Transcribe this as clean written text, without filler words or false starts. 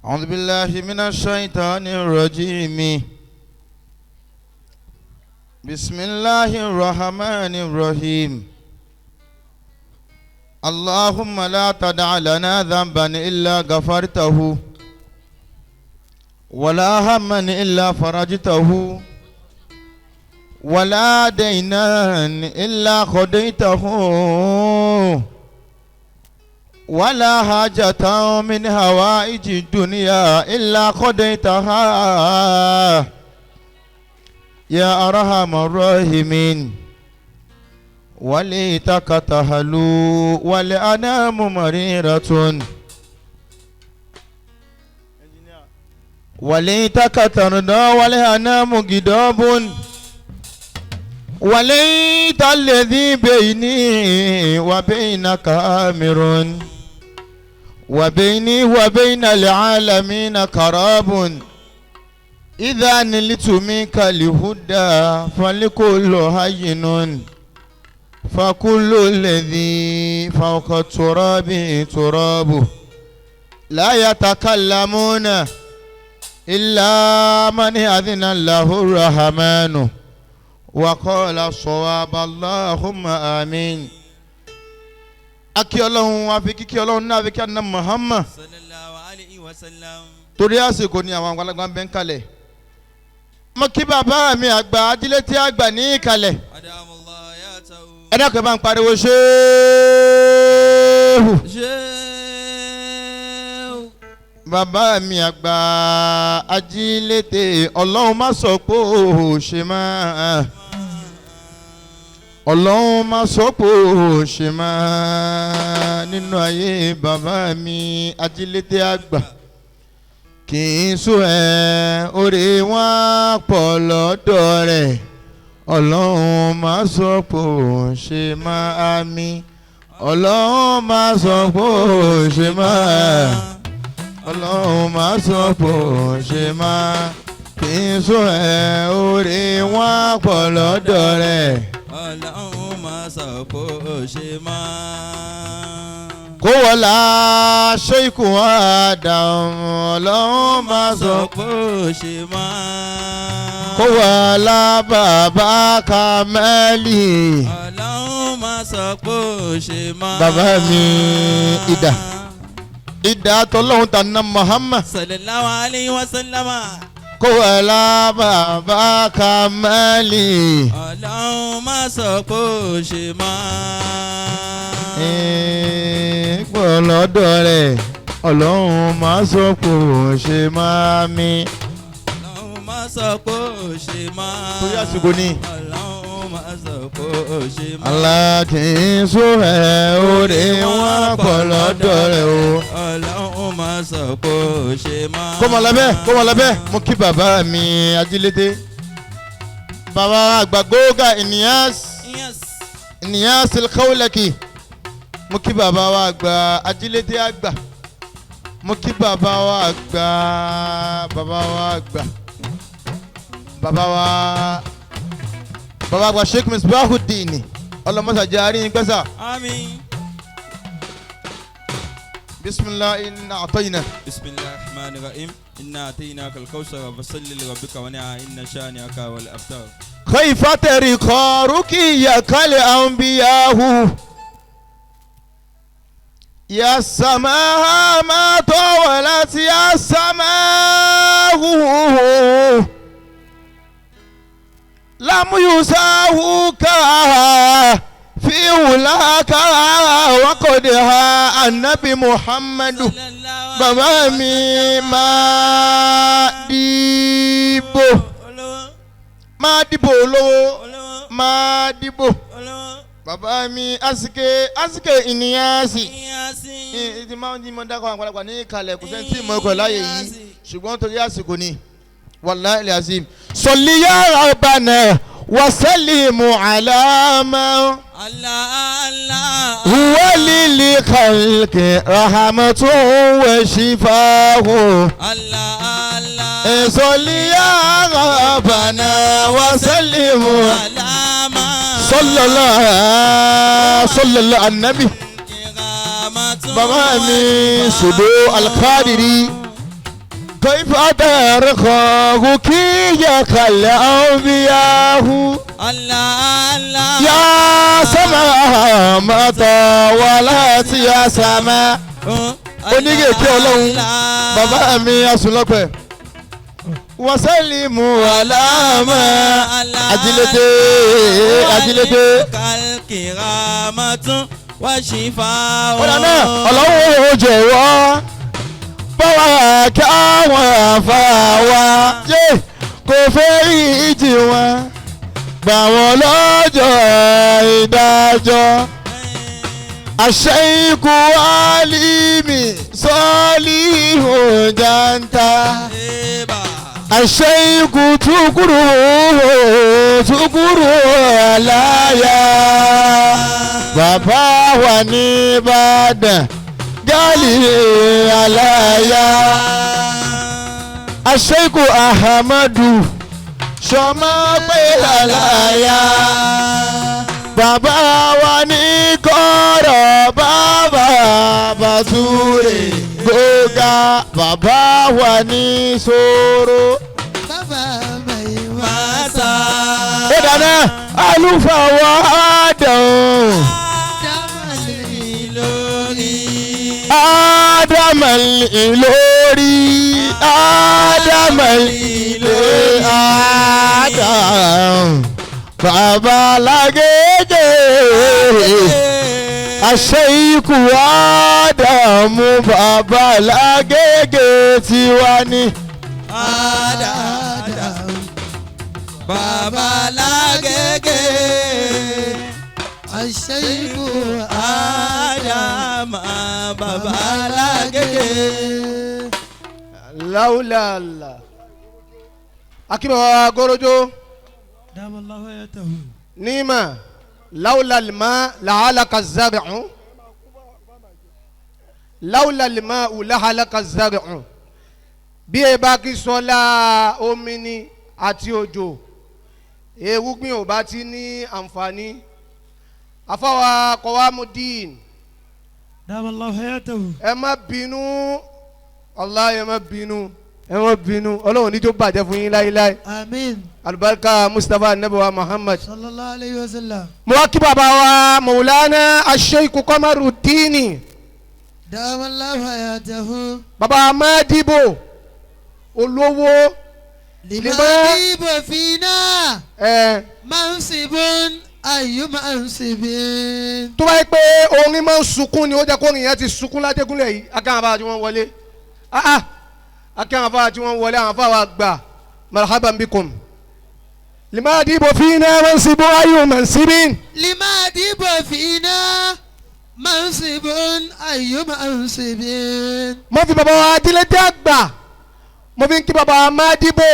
أعوذ بالله من الشيطان الرجيم. بسم الله الرحمن الرحيم. اللهم لا تدع لنا ذنبا إلا غفرته، ولا هما إلا فرجته، ولا دينا إلا قضيته، ولا حاجة من هوائج الدنيا إلا قضيتها يا أرحم الراحمين. وليتك تهلو والأنام مريرة، وليتك ترضى والأنام غضاب، وليت الذي بيني وبينك آمر، وبيني وبين العالمين كراب. إذا نلت منك الهدى فلكل هين، فكل الذي فوق التراب تراب. لا يتكلمون إلا من أذن له الرحمن وقال الصواب. اللهم آمين. Akí Ọlọ́run, àfi kíkí Ọlọ́run náà, àfi kí àná Muhammad sallallahu alayhi wa sallam. Torí àsìkò ni àwọn àgbàlagbà ń bẹ́ ń kalẹ̀. Mo kí bàbá mi àgbà ajílẹ̀ tí àgbà ní ìkàlẹ̀. Adamallah hayatahu. Ẹ dákun, ẹ bá ń pariwo ṣéèhù. Ṣéwù. Bàbá mi àgbà ajílété, Ọlọ́run má sọ pé ó ṣe máa, Ọlọ́run má sọ pé ó ṣe máa nínú ayé bàbá mi ajílété àgbà. Kì í sún ẹ orí wọn pọ̀ lọ́dọ̀ rẹ̀. Ọlọ́run má sọ pé ó ṣe máa mi, Ọlọ́run má sọ pé ó ṣe máa, Ọlọ́run má sọ pé ó ṣe máa. Kì í sún ẹ orí wọn pọ̀ lọ́dọ̀ rẹ̀. Ọlọ́run máa sọ pé ó ṣe máa. Kó wọlá ṣéìkù Adam, Ọlọ́run má sọ sọ pé ó ṣe máa. Kó wọlá bàbá Kamẹ́lì. Ọlọ́run máa sọ pé ó ṣe máa. Bàbá mi ìdá ìdá tọ́lọ́hún tànà Muhammad sallallahu alayhi wa sallama. Kó wọlá bàbá Kamẹ́lì. Ọlọ́run máa sọ pé ó ṣe máa. Pọ̀ lọ́dọ̀ rẹ̀, Ọlọ́run má sọ pé ó ṣe máa mi. Ọlọ́run máa sọ pé ó ṣe máa. Torí àsìkò ni. Ọlọ́run máa sọ pé ó ṣe máa. Alákìísù ẹ̀ òde wọn pọ̀ lọ́dọ̀ rẹ̀ o. Ọlọ́run máa sọ pé ó ṣe máa. Kó mọ lọ bẹ́ẹ̀, kó mọ lọ bẹ́ẹ̀. Mo kí bàbá mi ajílété, bàbá àgbà gógà Ìníyàs Ìníyàs Kawlaki. Mo kí bàbá wa àgbà ajílété àgbà. Mo kí bàbá wa àgbà, bàbá wa àgbà, bàbá wa, bàbá àgbà Sheikh Misbahudeen, ọlọmọsàjà àárín gbẹ́sà. Àmín. Bisimilah inna a'tayna. بسم الله الرحمن الرحيم. إنا أعطيناك الكوثر فصل لربك وانحر إن شانئك هو الأبتر. كيف ترقى رقيك الأنبياء يا السماء ما طولت يا السماء لم يساوك في ولاك وقدها النبي محمد. Bàbá mi máa dìbò, máa dìbò olówó, máa dìbò. Bàbá mi asike asike ìníyàsí ti máa ń jí mọ́ dákọ̀ àgbàlagbà ní ìkàlẹ̀, kò sẹ́ni tí mo kọ̀ láàyè yìí, ṣùgbọ́n torí àsìkò ni, wallahi azim. Salli ya rabbana wa sallimu ala man Allah Allah. Huwa lil khalqi rahmatun wa shifahu. Allah Allah. Salli ya rabbana wa sallimu ala man. Sallallahu sallallahu annabi. Bàbá mi Sòdó Alkadiri. كيف ترخاه كي يخلع بياه الله الله يا سماء ما طولت يا سماء onígèké ọlọ́run bàbá mi asùnlọ́pẹ̀ wasalimu alama ajílété ajílété. Kal-kiramatun wa shifa'un. Ọ̀dà náà ọlọ́run ò jọ̀wọ́ báwa káwọn àfa wa yé kò fẹ́ ìjì wọn gbà wọ́n lọ́jọ́ ìdájọ́. Àṣeyíkú alimi sọ́ọ́lìhù janta. Àṣeyíkú tukuru tukuru aláya. Bàbá wa ní Ìbàdàn gáàlì aláya. Àṣeyíkú Ahamadu sọmọ pé aláya. Bàbá wa ní kọ́rọ̀ bàbá Bàtúrè gbóga bàbá wa ní sòrò. Bàbá mi wá sá. Ó dáná àlùfáà wa dùn. Dámàlì lórí. Ádámà lórí Ádámà lórí Ádámà bàbá lágége àṣeyíkù Ádámù bàbá lágége tiwa ni. Ádámù bàbá lágége. Àṣeyíkù Ádámù bàbá lágége. Láwùlàlà akínbọ̀wá gorojo níma láwùlàlìmá làálàkà zàrìcún láwùlàlìmá làálàkà zàrìcún bí ẹ bá kí sọlá omi ni àti òjò ewúgbìn ò bá ti ní àǹfààní afáwa kọwámudín ẹ má bínú Allah ẹ má bínú ẹ má bínú Ọlọ́run ní tó bàjẹ́ fún yín láéláé. Àmín. Alibarika Mustapha anabi wa Muhammad. Sallallahu alayhi wa sallam. Mo wá kí bàbá wa Maulana Asheikh Komarudini. Dáwọ́lá hayatahu. Bàbá Madibo olówó. Limadibo fina. Ẹ. Mansibun ayu mansibin. Tó bá yẹ pé orin máa ń sunkún ni ó jẹ́ kó orin yẹn ti sunkún ládégúnlẹ̀ yìí akẹ́hàn bá tí wọ́n wọlé. Akẹ́hàn bá tí wọ́n wọlé àwọn afáwà gbà marhaban bikum. Limadibo fina mansibun ayu mansibin. Limadibo fina mansibun ayu mansibin. Mo fi bàbá wa Adílété àgbà mo fi ń kí bàbá wa Madibo.